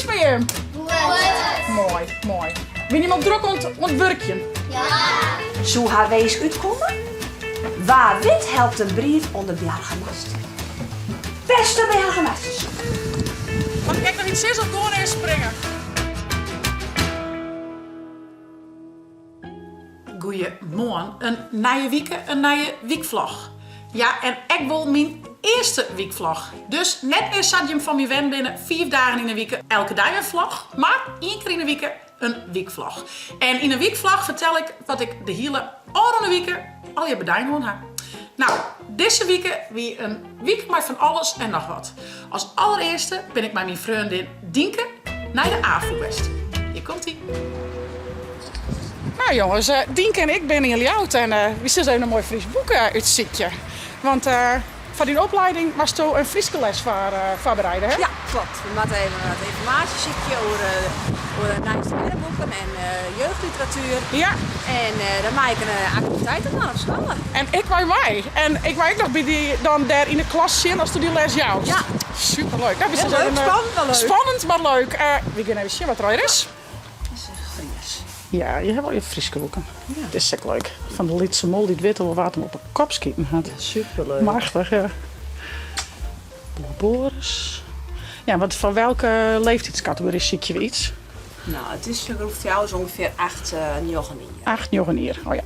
Hoe is 't mei jim? Goed. Moai, moai. Binne jim al drok oan it wurkjen? Ja. Soe har winsk útkomme? Wa wit helpt in brief oan de boargemaster. Bêste boargemaster. Moat ik ek noch iets sizze of gewoan earst springe? Goeiemoarn. In nije wike, in nije wykvlog. Ja, en ek wol myn earste wykvlog. Dus net mear sa't jim fan my wend binne, fiif dagen yn 'e wike elke dei in vlog, mar ien kear yn 'e wike in wykvlog. En yn 'e wykvlog fertel ik wat ik de hiele ôfrûne wike allegear bedein hân ha. No, dizze wike wie in wike mei fan alles en noch wat. As allerearste bin ik mei myn freondin Dienke nei de Afûk west. Hjir komt ie. Nou jonges, eh, Dienke en ik binne yn Ljouwert en eh, wy sille even in moai Frysk boek eh, útsykje. Want foar dyn opleiding moatsto in Fryske les foar, foarbereide, hè? Ja, klopt. We moatte even wat ynformaasje sykje oer, oer de nijste berneboeken en jeugdliteratuer. Ja. En dan mei ik in aktiviteit op dwaan op skoalle. En ik mei mei. En ik mei ek noch by dy dan dêr yn de klas sjen asto dy les joust. Ja. Superleuk. Nou, Hiel leuk, spannend mar leuk. Spannend mar leuk. We gean even sjen wat der allegear is. Fries. Ja, je hawwe allegear Fryske boeken. Dit is ek leuk. Fan de lytse mol dy't wit wol wa't him op 'e kop skiten hat. Ja, superleuk. Machtich, ja. Boer Boris. Ja, want foar welke leeftiidskategory sykje we iets? No, it is groep fjouwer is ûngefear acht, njoggen jier. Acht, njoggen jier, oh ja.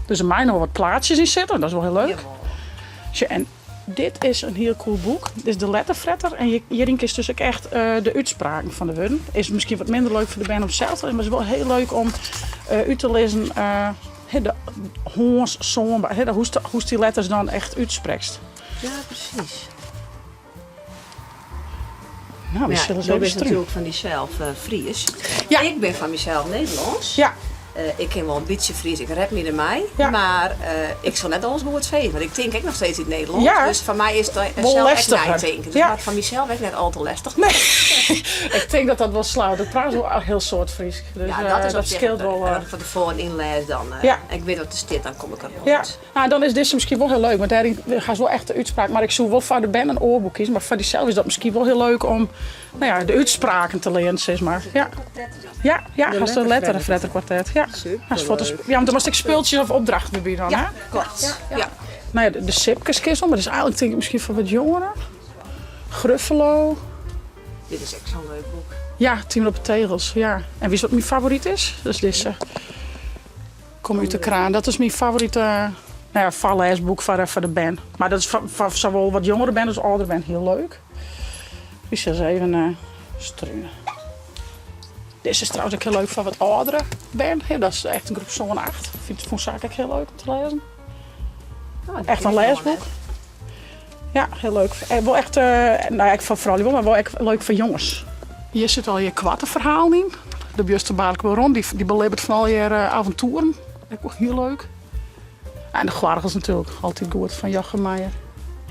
Dus der meie noch wol wat plaatsjes yn sitte, dat is wol hiel leuk. Jawol. Sjoch, en dit is in hiel cool boek. Dit is de Letterfretter en hjiryn kinst dus ek echt de útspraken fan de wurden. Is miskien wat minder leuk foar de bern om sels te lêzen, mar is wol hiel leuk om út te lizzen de hâns, sân, hoe'tst dy letters dan echt útsprekst. Ja, presys. Nou, we sille Do bist natuerlik fan dysels Fries. Ja. Ik bin fan mysels Nederlânsk. Ja. Ik kin wol in bytsje Fries, ik red my dermei. Ja. Mar ik sil net alles goed sizze, want ik tink ek noch steeds yn it Nederlânsk. Ja. Dus foar my is it Wol sels ek lestiger. neitinken. Dus Ja. ik moat foar mysels ek net al te lestich Nee, ik tink dat dat wol slagget. Ik praat wol in hiel soad Frysk. Dus Ja, dat is op dat sich, skeelt wol. As ik fan tefoaren ynlês, dan Ja. ik wit wat der stiet, dan kom ik der wol Ja. út. Nou, dan is dizze miskien wol hiel leuk, want dêryn hast wol echt de útspraak. Mar ik soe wol foar de bern in oar boek kieze, mar foar dysels is dat miskien wol hiel leuk om, no ja, de útspraken te learen, sis mar. Ja. Ja, ja, hast de Letterfretterkwartet. Ja. Hast foto's, ja, want dan moatst ek spultsjes of opdrachten derby dwaan, hè? Ja, klopt. Ja. No ja, de Sipkes kinst wol, mar dat is eigenlik tink ik miskien foar wat jongeren. Gruffalo. Dit is ek sa'n leuk boek. Ja, Timmer op de Tegels, ja. En witst wat myn favoryt is? Dat is dizze. Kom út de kraan. Dat is myn favorite nou ja, foarlêsboek foar foar de bern. Mar dat is foar sawol wat jongere bern as âldere bern hiel leuk. Wy sille ris even uh, strunen. Dizze is trouwens ek hiel leuk foar wat âldere bern. Dat is echt in groep sân, acht. Fynt fûn Saak ek hiel leuk om te lêzen. Oh, Echt in lêsboek. Ja, hiel leuk. En wol echt, no ja, ek foar froulju wol, mar wol ek leuk foar jonges. Hjir sitte allegear koarte ferhalen yn. De Bjusterbaarlike Baron, dy belibbet fan allegear avontoeren. Ek wol hiel leuk. En de Goargels natuerlik, altyd goed, fan Jochem Myjer.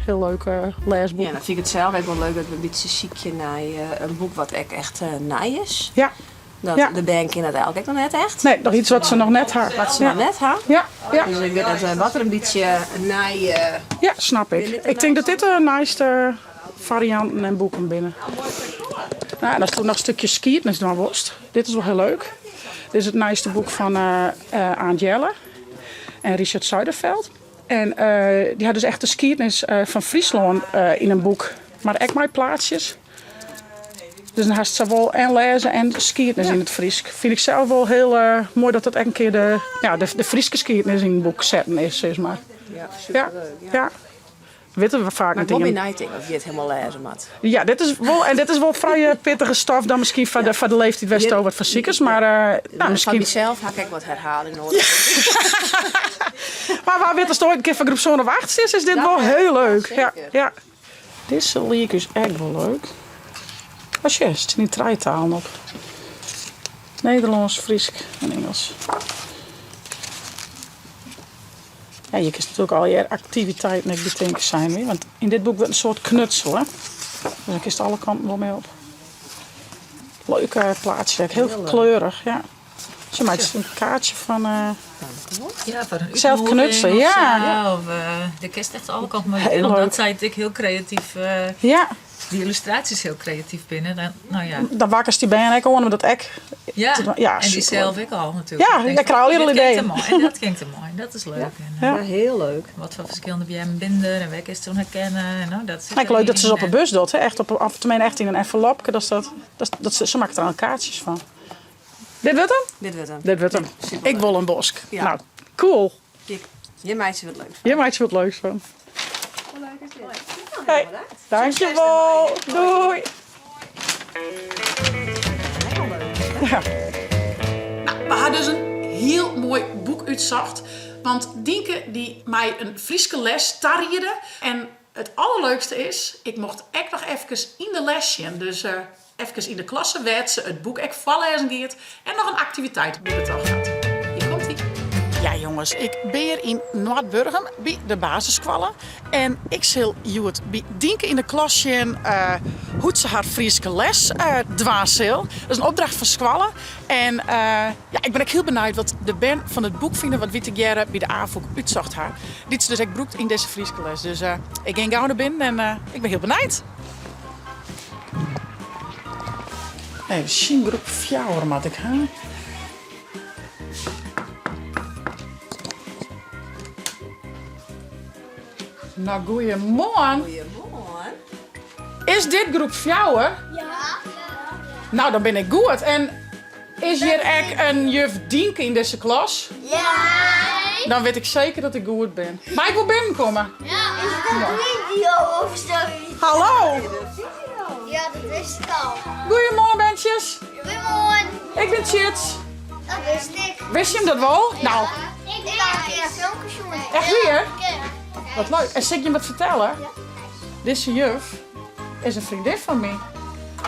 Hiel leuk lêsboek. Ja, dan fyn ik it sels ek wol leuk dat we in bytsje sykje nei in boek wat ek echt nij is. Ja. Dat Ja. De bern kinne dat eigentlik ek noch net echt. Nee, noch iets wat se noch net ha. Wat se noch net ha. Ja, ja. Dus ik wit net wat der in bytsje nij. Ja, snap ik. Ik tink dat dit de nijste farianten en boeken binne. Nou, en asto noch stukjes skiednis dwaan wolst, dit is wol hiel leuk. Dit is it nijste boek fan Aant Jelle en Richard Zuiderveld. En dy ha dus echt de skiednis fan Fryslân yn in boek, mar ek mei plaatsjes. Dus dan hast sawol en lêze en skiednis yn it Frysk. Fyn ik sels wol hiel moai dat dat ek in kear de, ja, de Fryske skiednis yn in boek setten is, sis mar. Ja, superleuk. Ja, ja. Witte we faak Mar net ik wol ien. my neitinke oft je it hielendal lêze moat. Ja, dit is wol, en dit is wol frij pittige stof dan miskien foar de, foar de leeftyd wêr'tsto wat foar sikest, mar nou, Fan miskien. mysels ha ik ek wat herhaling noadich. Mar wa wit ast oait in kear foar groep sân of acht sitst, is dit wol hiel leuk. Ja, Seker. ja. Dizze liek ús ek wol leuk. Oh sjoch, stean yn trije talen op. Nederlânsk, Frysk en Ingelsk. Ja, hjir kinst natuerlik allegear aktiviteiten ek betinke sein wie, want yn dit boek wurdt in soad knutsele. Dus dan kinst alle kanten wol mei op. Leuk plaatsje ek, hiel kleurich, ja. Se meitsje in kaartsje fan Ja, foar in Zelf knutselen, útnoeging ja. Of sa. Of, dêr kinst echt alle kanten mei op. Heel En leuk. dat seit ek hiel kreatyf. Ja. dy yllustraasjes hiel kreatyf binne, dan, no ja. Dan wakkerst dy bern ek oan om dat ek Ja, te dwaan. Ja, en dy superleuk. sels ek al natuerlik. Ja, Denkst ik krij al dit hiele kin ideeën. te moai en dat kin te moai. Dat is leuk. En, Ja. Ja, hiel leuk. Wat foar ferskillende beammen binne der en wêr kinst oan herkenne en no, dat sit Ek leuk dat se deryn op 'e en bus docht, hè? Echt op, of tenminste echt yn in envelopke. Dat, dat, dat, dat, se makket der al kaartsjes fan. Dit wurdt him? Dit wurdt him. Dit wurdt him. Superleuk. Ik wol in bosk. Ja. Nou, cool. Kijk, hjir meitsje we wat leuks fan. Hjir meitsje we wat leuks fan. Hoe leuk is dit? Hey, dankjewol. Doei. Ja. Nou, we ha dus in hiel moai boek útsocht. Want Dienke die mei in Fryske les tariede. En it allerleukste is, ik mocht ek noch efkes yn de les sjen. Dus efkes yn de klasse wêr't se it boek ek foarlêzen giet en noch in aktiviteit by betocht hat. Hjir komt ie. Ja jonges, ik bin hjir yn Noardburgum by de basisskoalle en ik sil hjoed by Dienke yn de klas sjen hoe't se har Fryske les dwaan sil. Dat is in opdracht fan skoalle en ja, ik bin ek hiel benijd wat de bern fan it boek fine wat wy tegearre by de Afûk útsocht ha, dy't se dus ek brûkt yn dizze Fryske les. Dus ik gean gau nei binnen en ik bin hiel benijd. Even sjen, groep fjouwer moat ik ha. Nou, goeiemoarn. Goeiemoarn. Is dit groep fjouwer? Ja. Nou, dan bin ik goed. En is hjir ek in juf Dienke yn dizze klas? Ja. Dan wit ik seker dat ik goed bin. Mei ik wol binnenkomme? Ja. Is het een video of zoiets? Hallo. Ja, dat wist ik al. Goeiemoarn, berntsjes. Goeiemoarn. Ik bin Tjits. Dat wist ik. Wist je him dat wol? Nou, Ik ha in kear in filmke sjoen. Echt wier? Ja. Wat leuk. En sil ik jim wat fertelle? Dizze juf is in freondin fan my.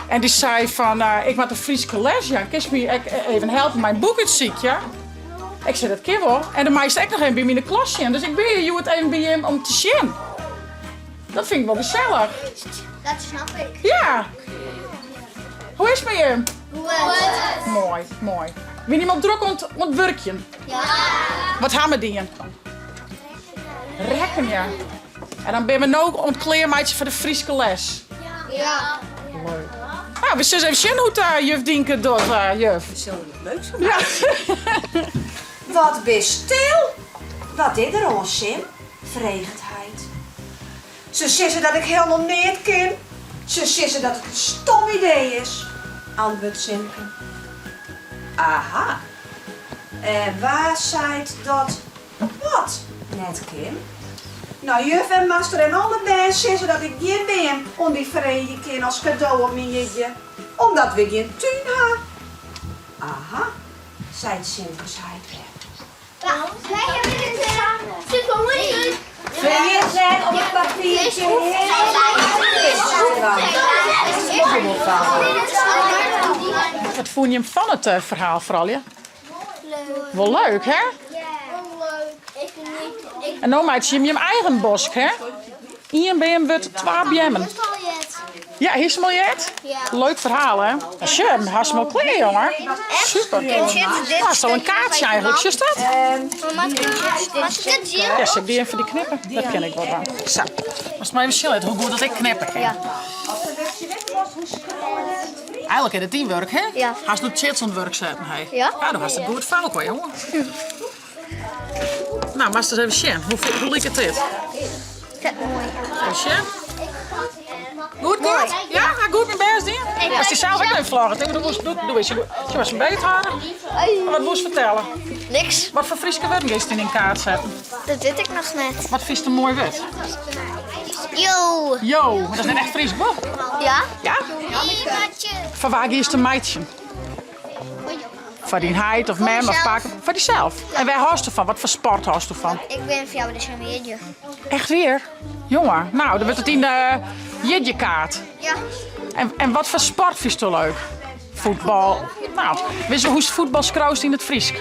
En dy sei fan, ik moat in Fryske les jaan, kinst my ek even helpe mei in boek útsykje? Ik sei, dat kin wol. En dan meist ek noch even by my yn de klas sjen. Dus ik bin hjir hjoed even by jim om te sjen. Dat fyn ik wol gesellich. Dat snap ik. Ja. Hoe is it mei jim? Goed. Moai, moai. Wiene jim al drok oan it wurkjen? Ja. Wat ha we dien? Rekkenje. En dan binne we no oan it klearmeitsjen foar de Fryske les. Ja. Leuk. Nou, we sille even sjen hoe't eh, juf Dienke docht, eh, juf. We sille der wat leuks fan Ja. meitsje. Wat bist stil? Wat is der oan, Sim? freget heit. Se sizze dat ik helemaal neat kin. Se sizze dat it in stom idee is, antwurdt Simke. Aha, en wa seit dat wat net kin? No, juf en master en alle bern sizze dat ik gjin beam oan dy freegje kin as kado op myn jierdei, omdat we gjin tún ha. Aha, seit Simke's heit wer. Ferjit net om it papiertje Wat fûnen jim fan it ferhaal, froulju? Wol leuk, hè? En no meitsje jim jim eigen bosk, hè? Ien beam wurdt twa beammen. Ja, hiest him al heard? Leuk ferhaal, hè? Sjoch, hast him al klear, jonge. Super. Hast al in kaartsje eigentlik, sjochst dat? Ja, sil ik dy even foar dy knippe? Dat kin ik wol dwaan. Sa. Moatst mar even sjen litte hoe goed dat ik knippe kin. Eigentlik is it dyn wurk, hè? Hast no Tjits oan it wurk setten, hè? Ja, do hast it goed foar elkoar, jonge. Nou, moatst ris even sjen. Hoe, hoe liket dit? Even sjen. Goed, goed? Ja, ha goed myn bêst dien? Hast dy sels ek even vloggen? Tink, doe, doe, doe is je was een beet hâlde. Wat woest fertelle? Niks. Wat foar Fryske wurden giest yn dyn kaart setten? Dat wit ik noch net. Wat fynst in moai wurd? Jo. Jo, maar dat is net echt Frysk, wol? Ja. Ja? Foar wa giest him meitsjen? Foar dyn heit of mem of pake? Foar dysels. En wêr hâldst fan? Wat foar sport hâldst fan? Ik bin foar jou dus in jierdei. Echt wier? Jonge, nou, dan wurdt it yn de jierdeikaart. Ja. En, en wat foar sport fynst do leuk? Fuotbal. Nou, witst hoe'tst fuotbal skriuwst yn it Frysk?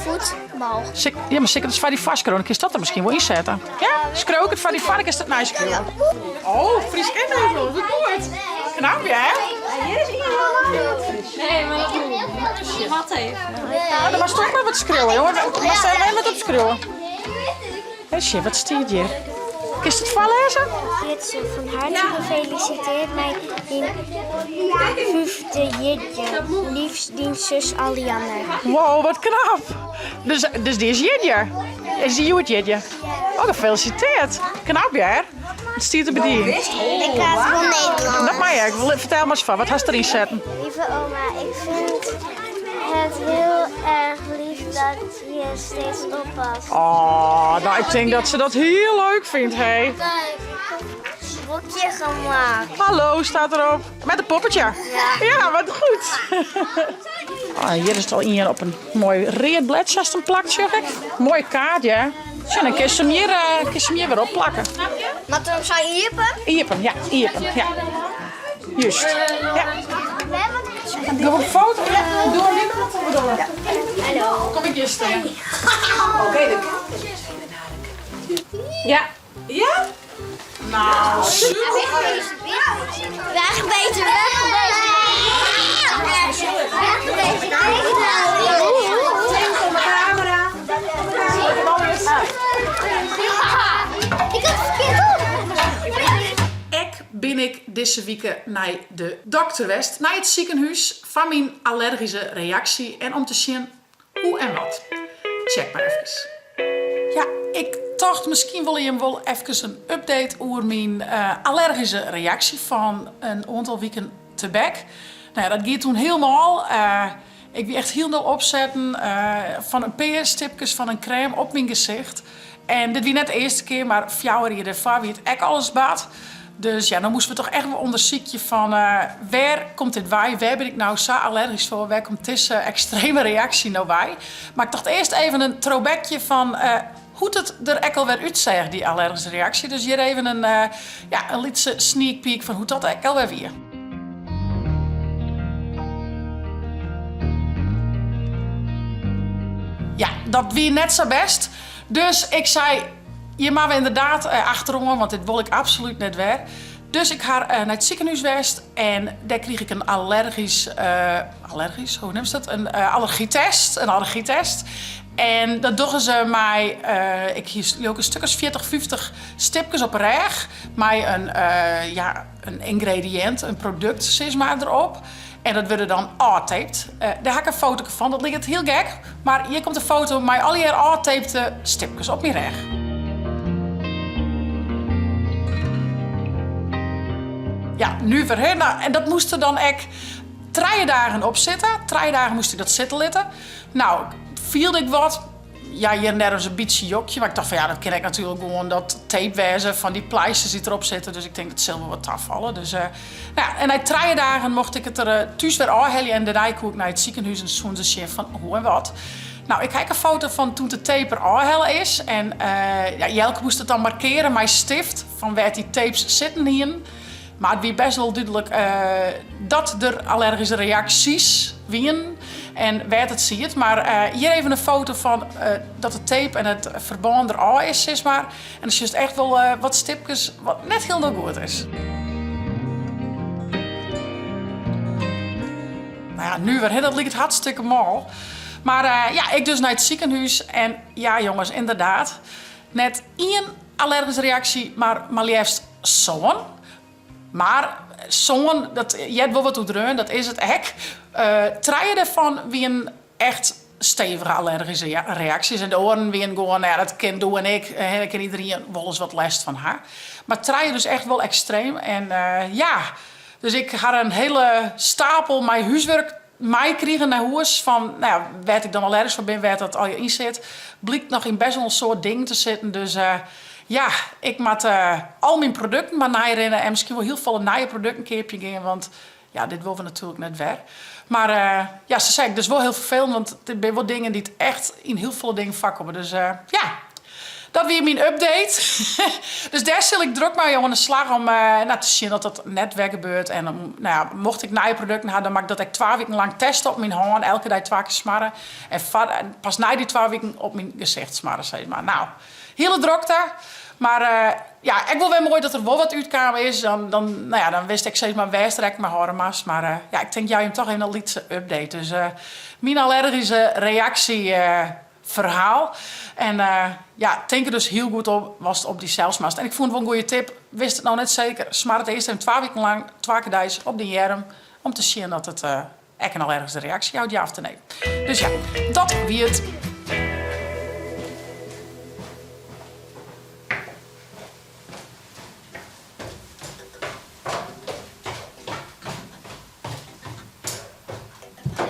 Fuotbal. Sik, ja, mar sil ik it foar dy foarskriuwe, dan kinst dat der miskien wol ynsette. Ja? Skriuw ik it foar dy foar, dan kinst it neiskriuwe. Oh, Frysk en Nederlânsk, wat goed. Knap, hè? Hjir is ien helemaal net Frysk. Nee, maar dat Wacht even. Nou, dan moatst toch mar wat skriuwe, jonge. Moatst dêr even wat op skriuwe. Even sjen, wat stiet hjir? Kinst it foarlêze? Sytse, fan herte gefelisitearre mei dyn fyfde jierdei. Liefs, dyn sus Alianne. Wow, wat knap! Dus, dus dy is jierdei? Is dy hjoed jierdei? Oh, gefelisitearre. Knap hear. Wat stiet der by dy? Ik ha it wol Nederlânsk. Dat mei ek. Fertel mar ris foar, wat hast deryn setten? Lieve oma, ik vind het heel erg lief dat je steeds oppast. Oh, nou ik tink dat se dat hiel leuk fynt, hé. Boekje gemaakt. Hallo staat erop. Met een poppetje. Ja. Ja, wat goed. Ah, hjir is it al ien op in moai read bledsje hast him plakt, sjoch ik. Moaie kaart, ja. Sjoch, dan kinst him hjir, eh, kinst him hjir wer opplakke. Moat him sa iepen? Iepen, ja, iepen, ja. Juist. Ja. Doe een foto. Ja, doe hem niet op de Hallo. Kom ik hier stean. Oké, dan Ja. Ja? Nou, super. Wegwezen, wegwezen. Wegwezen, Camera. Ik had het verkeerd op. Ek bin ik dizze wike nei de dokter west, nei it sikehûs, foar myn allergyske reaksje en om te sjen hoe en wat. Check mar efkes. Ja, ik tocht miskien wolle jim wol efkes in update oer myn allergyske reaksje fan in oantal wiken tebek. Nou ja, dat gie toen hielendal. Ik wie echt hielendal opsetten fan in pear stipkes fan in krêm op myn gesicht. En dit wie net de earste kear, mar fjouwer jier dêrfoar wie it ek alris bard. Dus ja, no moasten we toch echt wol ûndersykje fan wêr komt dit wei, wêr bin ik no sa allergysk foar, wêr komt dizze ekstreme reaksje no wei. Mar ik tocht earst even in throwbackje fan hoe't it der ek alwer útseach, dy allergyske reaksje. Dus hjir even in, ja, in lytse sneak peek fan hoe't dat ek alwer wie. Ja, dat wie net sa bêst. Dus ik sei, hjir moatte we ynderdaad achteroan, want dit wol ik absolút net wer. Dus ik ha nei it sikehûs west en dêr krige ik in allergysk, allergysk, hoe neamst dat? In allergytest, in allergytest. En dat dogge se mei, ik hie leau ik in stik as 40, 50 stipkes op 'e rêch mei in, ja, in yngrediïnt, in produkt sis mar derop. En dat wurde dan ôftaped. Dêr ha ik in fotoke fan, dat liket hiel gek, mar hjir komt in foto mei allegear ôftapete stipkes op myn rêch. Ja, nuver hè. Nou, en dat moast der dan ek trije dagen op sitte. Trije dagen moast ik dat sitte litte. Nou, fielde ik wat. Ja, hjir en dêr ris in bytsje jokje, mar ik tocht fan ja, dat kin ek natuerlik gewoan dat tape wêze fan dy pleisters dy't derop sitte. Dus ik tink dat sil wol wat tafalle. Dus, nou ja, en nei trije dagen mocht ik it der thús wer ôfhelje en dêrnei koe ik nei it sikehûs en soene se sjen fan hoe en wat. Nou, ik ha ek in foto fan toe't de tape der ôfhelle is en ja, Jelke moast it dan markeare mei stift fan wêr't dy tapes sitten hienen. Mar it wie bêst wol dúdlik dat der allergyske reaksjes wienen en wêr't it siet. Mar hjir even in foto fan dat de tape en it ferbân der ôf is, sis mar. En dan sjochst echt wol wat stipkes wat net hielendal goed is. Nou ja, nuver, hè, dat liket hartstikke mâl. Mar ja, ik dus nei it sikehûs en ja jonges, ynderdaad, net ien allergyske reaksje, mar mar leafst sân. Mar sân, dat heart wol wat oerdreaun, dat is it ek. Trije dêrfan wienen echt stevige allergyske reaksjes en de oaren wienen gewoan, nou ja, dat kin do en ik, dêr kin iderien wolris wat lêst fan ha. Mar trije dus echt wol ekstreem en ja, dus ik ha in hiele stapel mei húswurk meikrigen nei hûs fan, nou ja, wêr't ik dan allergysk foar bin, wêr't dat allegear yn sit. Blykt noch yn bêst wol in soad dingen te sitten, dus ja, ik moat al myn produkten mar neirinne en miskien wol hiel folle nije produkten keapjen gean, want ja, dit wolle we natuerlik net wer. Mar ja, sa sei ik, dus wol hiel ferfelend, want dit binne wol dingen dy't echt yn hiel folle dingen foarkomme. Dus ja, dat wie myn update. Dus dêr sil ik drok mei oan de slach om no, te sjen oft dat net wer gebeurt. En om, no ja, mocht ik nije produkten ha, dan moat ik dat ek twa wiken lang teste op myn hân. Elke dei twa kear smarre. En pas nei dy twa wiken op myn gesicht smarre, sis mar. No, hiele drokte. Mar ja, ek wol wer moai dat der wol wat útkaam is. Dan, dan, no ja, dan wist ik sis mar wêr'tst rekken mei hâlde moatst. Mar ja, ik tink jou jim toch even in lytse update. Dus myn allergyske reaksje ferhaal. En ja, tink der dus hiel goed om watst op dysels moatst. En ik fûn it wol in goede tip. Witst it no net seker, smar it earst even twa wiken lang, twa kear deis, op dyn earm om te sjen oft it ek in allergyske reaksje jout, ja ofte nee. Dus ja, dat wie it.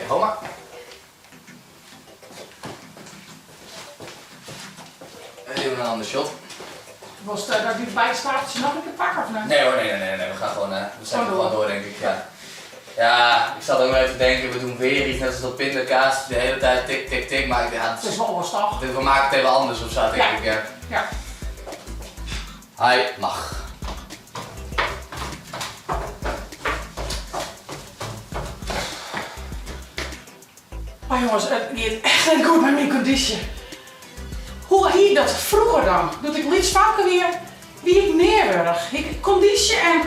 Kom mar. Even een ander shot. Wolst dat ik dy bystaaftsje noch in kear pak of net? Nee hoor, nee, nee, nee, we gaan gewoon, we zetten gewoon door denk ik. Ja. Ja, ik zat ook nog even te denken, we doen weer iets net als dat pindakaas, de hele tijd tik, tik, tik, maar ja, Het is wol oars toch? we maken het even anders of zo, denk Ja. ik. Ja. Ja. Hij mag. Mar jongens, it giet echt net goed mei myn kondysje. Hoe hie ik dat froeger dan? Doe't ik lyts famke wie, wie ik nea wurch. Hie ik kondysje en.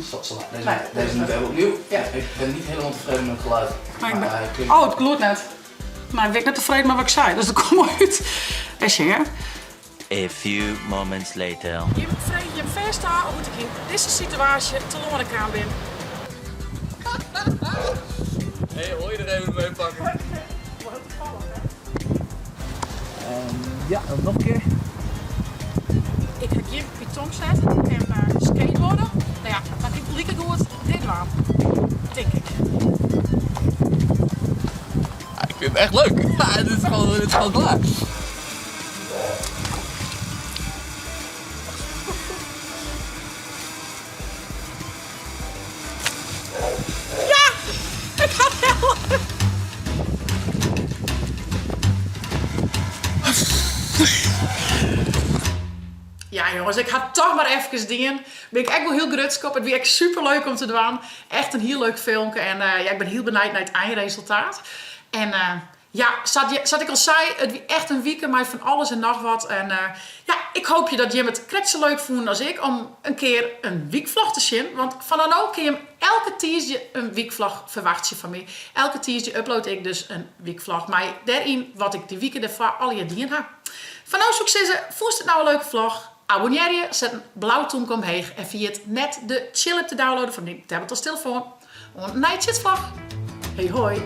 Stop, stop. Deze, Nee, deze moet even opnieuw. Ja. Ik ben niet helemaal tevreden met het geluid. Maar ik ben- hij klinkt- Oh, it glûd net. Mar ik bin net tefreden mei wat ik sei, dus dat komt moai út. Even sjen, hè. A few moments later. Jim freegje jim fêst ôf hoe't ik yn dizze situaasje telâne kaam bin. Hey, hoor je er even mee pakken? Ja, nog een keer. Ik ha gjin python set en skateboarde. No ja, dan kin ik likegoed dit dwaan, tink ik. Ja, ik vind het echt leuk. Ja, het is gewoon, het is gewoon klaar. Ja! Ik ha helle! Ja jongens, ik ha toch mar efkes dien. Bin ik ek wol hiel grutsk op. It wie ek super leuk om te dwaan. Echt in hiel leuk filmke en ja, ik bin hiel benijd nei it einresultaat. En ja, sa't ik al sei, it wie echt in wike mei fan alles en noch wat. En ja, ik hoopje dat jim it krekt sa leuk fûnen as ik om in kear in wykvlog te sjen. Want fanôf no kin jim elke tiisdei in wykvlog ferwachtsje fan my. Elke tiisdei upload ik dus in wykvlog mei dêryn wat ik dy wike derfoar allegear dien ha. Foar no soe ik sizze, fûnst it no in leuke vlog? Abonnearje, set in blau tûmke omheech en ferjit net de Chill app te downloaden foar dyn tablet as telefoan. Oant in nije Chitsvlog. Hei hoi!